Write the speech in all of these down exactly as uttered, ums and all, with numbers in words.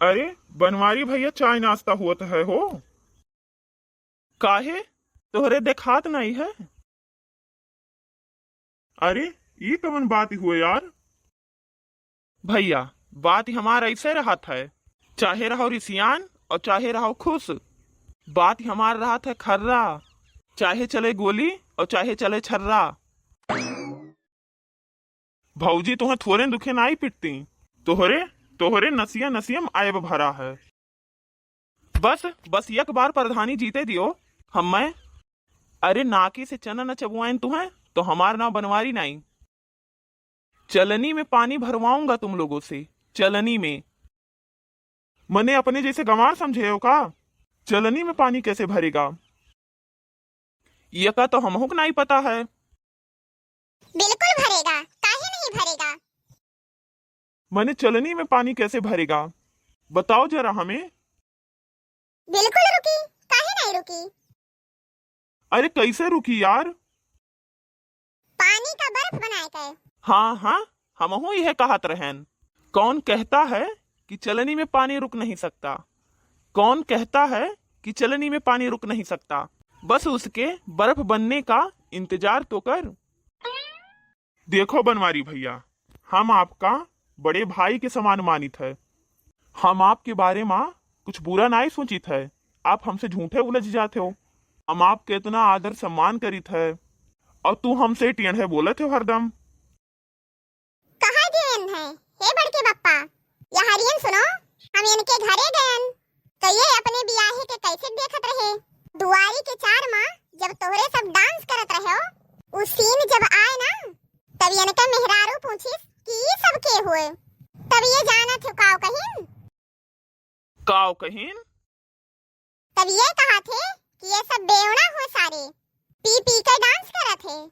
अरे बनवारी भइया, चाय नाश्ता होत है हो? काहे, तोहरे देखात नाई है? अरे, ई कवन बात हुए यार? भइया, बात हमार ऐसे रहत है, चाहे रहो रिसियान और चाहे रहो खुश, बात हमार रहत है खर्रा, चाहे चले गोली और चाहे चले छर्रा। भौजी तोहे थोरे दुखे नाई पिटती, तोहरे, तोहरे नसिया नसिया में आयब भरा है। बस, बस एक बार प्रधानी जीते दियो, हम्मे। अरे नाकी से चना न चबुआइन तुहे, तो हमार नाव बनवारी नाई। चलनी में पानी भरवाऊंगा तुम लोगों से, चलनी में। मने अपने जैसे गंवार समझे हो का? चलनी में पानी कैसे भरेगा? यका तो हमहू के नाई पता है। बिल्कुल भरेगा, काहे नहीं भरेगा? मने चलनी में पानी कैसे भरेगा, बताओ जरा हमें। बिल्कुल रुकी, काहे नहीं रुकी? अरे कैसे रुकी यार? पानी का बर्फ बनाए के। हाँ हाँ, हमहू यह कहत रहन। कौन कहता है कि चलनी में पानी रुक नहीं सकता? कौन कहता है कि चलनी में पानी रुक नहीं सकता? बस उसके बर्फ बनने का इंतजार तो कर। देखो बनवारी भइया, हम आपका बड़े भाई के समान मानित है। हम आपके बारे मा कुछ बुरा नाई सोचित है। आप हमसे झूठे उलझ जात हो। हम आपके इतना आदर सम्मान करित है और तू हमसे टेढ़े बोलत हो हरदम। कहाँ गयन है, हे बड़के बप्पा? यहरियन सुनो, हम इनके घरे गयन, तो ये अपने बियाहे के कैसे देखत रहे। दुआरी के चार मा जब तोहरे सब डांस करत रहे हो, उ सीन जब आए ना, तब इनके मेहरारू पूछिस कि ई सब के हुए, तब ये जानत हो काव कहिन? काव कहिन? तब ये कहत हे कि ये सब बेवड़ा हो सारे, पी पी के डांस करत हे।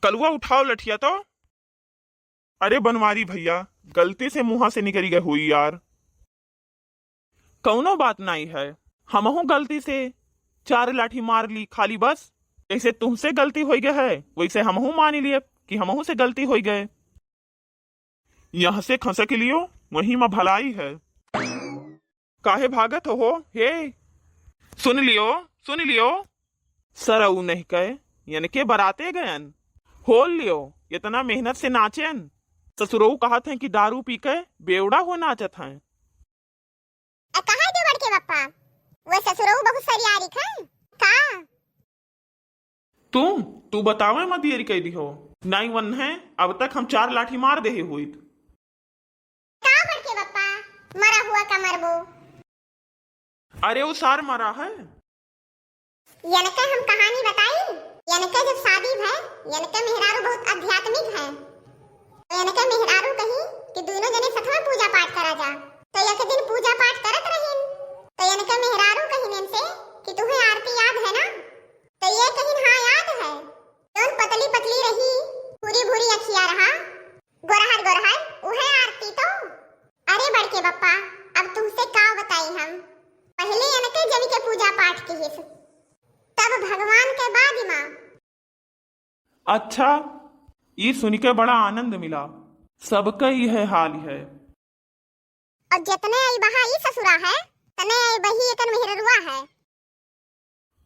कलुआ उठाओ लठिया तो। अरे बनवारी भइया, गलती से मुँहा से निकरी गए हुई यार। कौनो बात नाई है, हमहू गलती से चार लाठी मार ली, खाली बस जैसे तुमसे गलती होई गए है, वैसे हमहू मानी लिए कि हमहू से गलती होई गए। यहाँ से खसक लियो, वहीं मा भलाई है। काहे भागत हो, हे? सुन लियो, सुन लियो। सरऊ नहीं कहे, यनके बराते गयन। होल लियो, इतना मेहनत से नाचेन। ससुरऊ कहत हैं कि दारू पी के बेवड़ा हो नाचत हैं। आ, कहाँ दे बड़के बप्पा? वो ससुरऊ बहुत सरियारी खाए का? तू, तू बतावे मत देरी कह दी हो। नाई वन है, अब तक हम चार लाठी मार देहे हुइत। का बड़के बप्पा, मरा हुआ का मरबो? अरे वो सार मरा है। यनके हम कहानी बताई, यनके जब शादी भय, यनके मेहरारू बहुत आध्यात्मिक है। तो यनके मेहरारू कही कि दोनों जने सथवा पूजा पाठ करा जा। तो एक दिन पूजा पाठ करत रहिन, तो यनके मेहरारू कहिन इनसे कि तुम्हें आरती याद है ना? तो ये कहिन हाँ याद है। जौन पतली पतली रही, भूरी भूरी अखिया रहा, गोरहर गोरहर, उहे आरती तो। अरे बड़के बप्पा, अब तुमसे का बताई हम, पहले इनके जम के पूजा पाठ किहिस, तब भगवान के बाद माँ। अच्छा, ई सुन के बड़ा आनंद मिला। सबका यह हाल है। और जितने आई बहा ई ससुरा है, तने आई बही एकन मेहररुआ है।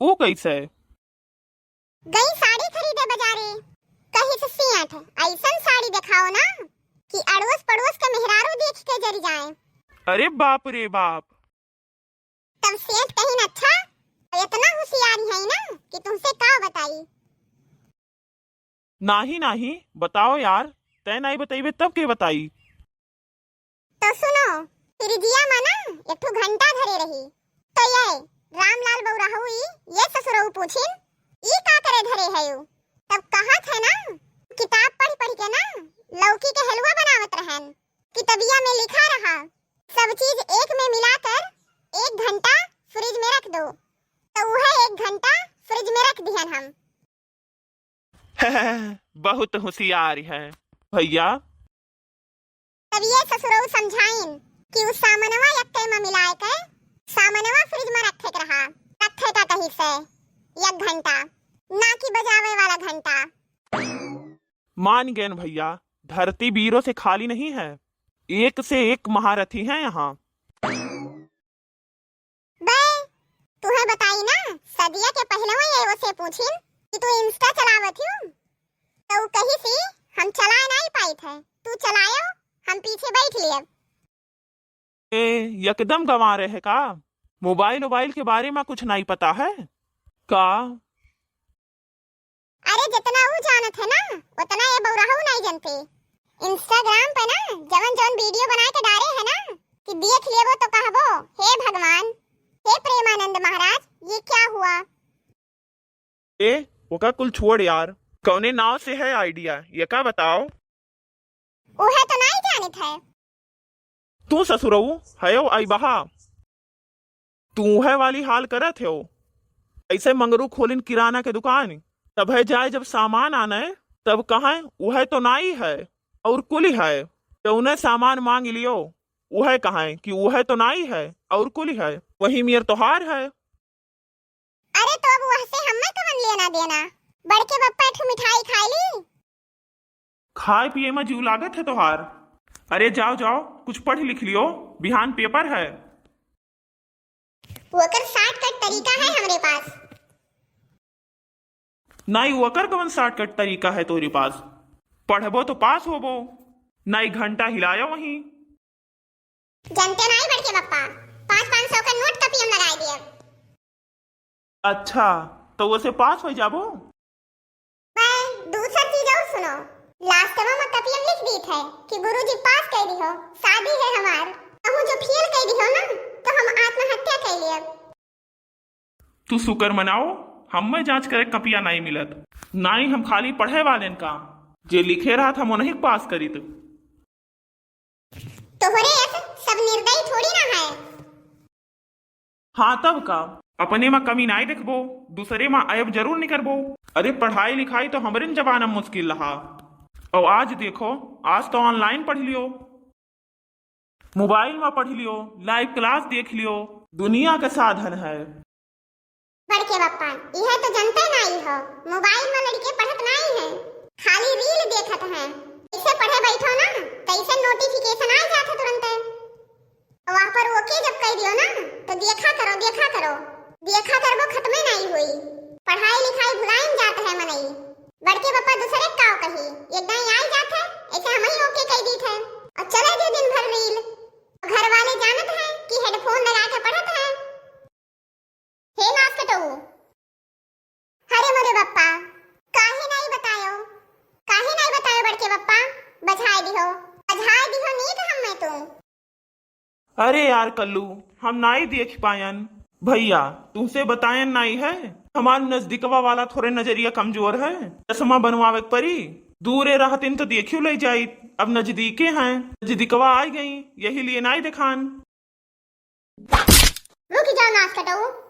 ऊ कैसे? गई साड़ी खरीदे बजारे, कहिस सेठ, ऐसन साड़ी देखाओ ना कि अड़ोस पड़ोस के मेहरारू देख के जरी जाए। अरे बाप रे बाप। तब सेठ कहिन, अच्छा, इतना होशियारी है ना कि तुमसे का बताई। नाही, नाही, बताओ यार, तै नाही बतइबे तब के बताई? तो सुनो, फ्रिजिया मा ना एक ठो घंटा धरे रही, तो ये रामलाल बौराहुई ये ससुरऊ पूछिन, "ई का करे धरे है यू?" तब कहत है ना, किताब पढ़ पढ़ के ना लौकी के हलवा बनावत रहन, कितबिया में लिखा रहा, सब चीज एक में मिलाकर एक घंटा फ्रिज में रख दो, तो वह एक घंटा फ्रिज में रख दिहन हम। बहुत होशियार है भैया। तब ये ससुरऊ समझाइन कि उ सामनवा यक्के में मिलाए के सामनवा फ्रिज में रखे के रहा, रखे का कही से एक घंटा, ना कि बजावे वाला घंटा। मान गए भैया, धरती वीरों से खाली नहीं है, एक से एक महारथी हैं यहाँ। तुहे बताई ना, सदिया के पहले ही ये ओसे पूछिन कि तू Insta चलावत हूँ, तो उ कही सी, "हम चलाए नहीं पाई थे, तू चलायो, हम पीछे बैठ लिए।" ए, एकदम गंवार है का? मोबाइल वोबाइल के बारे में कुछ नहीं पता है का? अरे, जितना उ जानत है ना, उतना ये बौराहू नहीं जानते। Instagram पे ना जवन जवन video बना के डारे है ना, कि देख लेबो तो कहबो, "हे भगवान, हे प्रेमानंद महाराज, ये क्या हुआ?" ए, ओका कुल छोड़ यार, कौने नाव से है idea, ये का बताओ? उहे तो नहीं जानित है। तू ससुरऊ हयो आई बहा, तू उहे वाली हाल करत हो। ऐसे मंगरू खोलिन किराना के दुकान, तब है जाए जब सामान आने, तब कहें उहे तो नाई है और कुली है। जौने सामान मांग लियो, उहे कहें कि उहे तो नाई है और कुली है, वही मेर तोहार है। अरे तो अब वह से हमें कवन लेना देना? बड़के बप्पा एक ठो मिठाई खाई ली। खाए पिए में जीव लागत है तोहार। अरे जाओ जाओ, कुछ पढ़ लिख लियो, बिहान paper है। ओकर shortcut तरीका है हमरे पास। नाई, ओकर कवन shortcut तरीका है तोरे पास? पढ़बो तो पास होबो, नाई घंटा हिलायो वहीं। जानते नाई बड़के बप्पा, पाँच पाँच सौ का नोट कपियम लगाए दिए। अच्छा, तो ओसे पास हो जाबो? मैं दूसर चीज और सुनो, last में कपियम लिख दी थे कि गुरुजी पास कर दिहो, शादी है हमार। कहूँ जो fail कर दिहो ना, तो हम आत्महत्या कर लिए। तू शुक्र मनाओ, हम्मे जांच करे कपिया नाई मिलत, नाई हम खाली पढ़े वालेन का, जे लिखे रहत हम ओनही के पास करीत। तोहरे अस सब निर्दयी थोड़ी ना है। हाँ तब का, अपने मा कमी नाई देखबो, दूसरे मा ऐब जरूर निकरबो। अरे पढ़ाई लिखाई तो हमरे न जमाना में मुश्किल रहा, और आज देखो, आज तो online पढ़ लियो। मोबाइल में पढ़ लियो, live class देख लियो, दुनिया के साधन है। बड़के बप्पा, इहे तो जनते नाई हो, मोबाइल में लड़के पढ़त नाई है, खाली reel देखत हैं। जैसे पढ़े बैठो ना, तैसे notification आ जात है तुरंते। वहाँ पर OK जब कह दियो ना, तो देखा करो, देखा करो, देखा करबो खत्मे नाई हुई। पढ़ाई लिखाई भुलाइन जात है मनई। बड़के बप्पा दूसरे काव कही, एक दाईं आई जात है, ऐसे हम ही OK कह दीत है। और चले दे दिन भर reel। घर वाले जानत हैं कि headphone लगा के पढ़त हैं। हे नास कटऊ, अरे मोरे बप्पा, काहे नाई बतायो, काहे नाई बतायो बड़के बप्पा, बझाए दिहो, बझाए दिहो नीक हम्मे तू। अरे यार कल्लू, हम नाई देख पायन। भैया, तुमसे बतायन नाई है, हमार नजदीकवा वाला थोड़े नजरिया कमजोर है, चश्मा बनवावे के परी। दूरे रहतिन तो देखियो ले जाइत, अब नजदीके हैं, नजदीकवा आ गई, यही लिए नाई देखान। रुक जाओ नास कटऊ,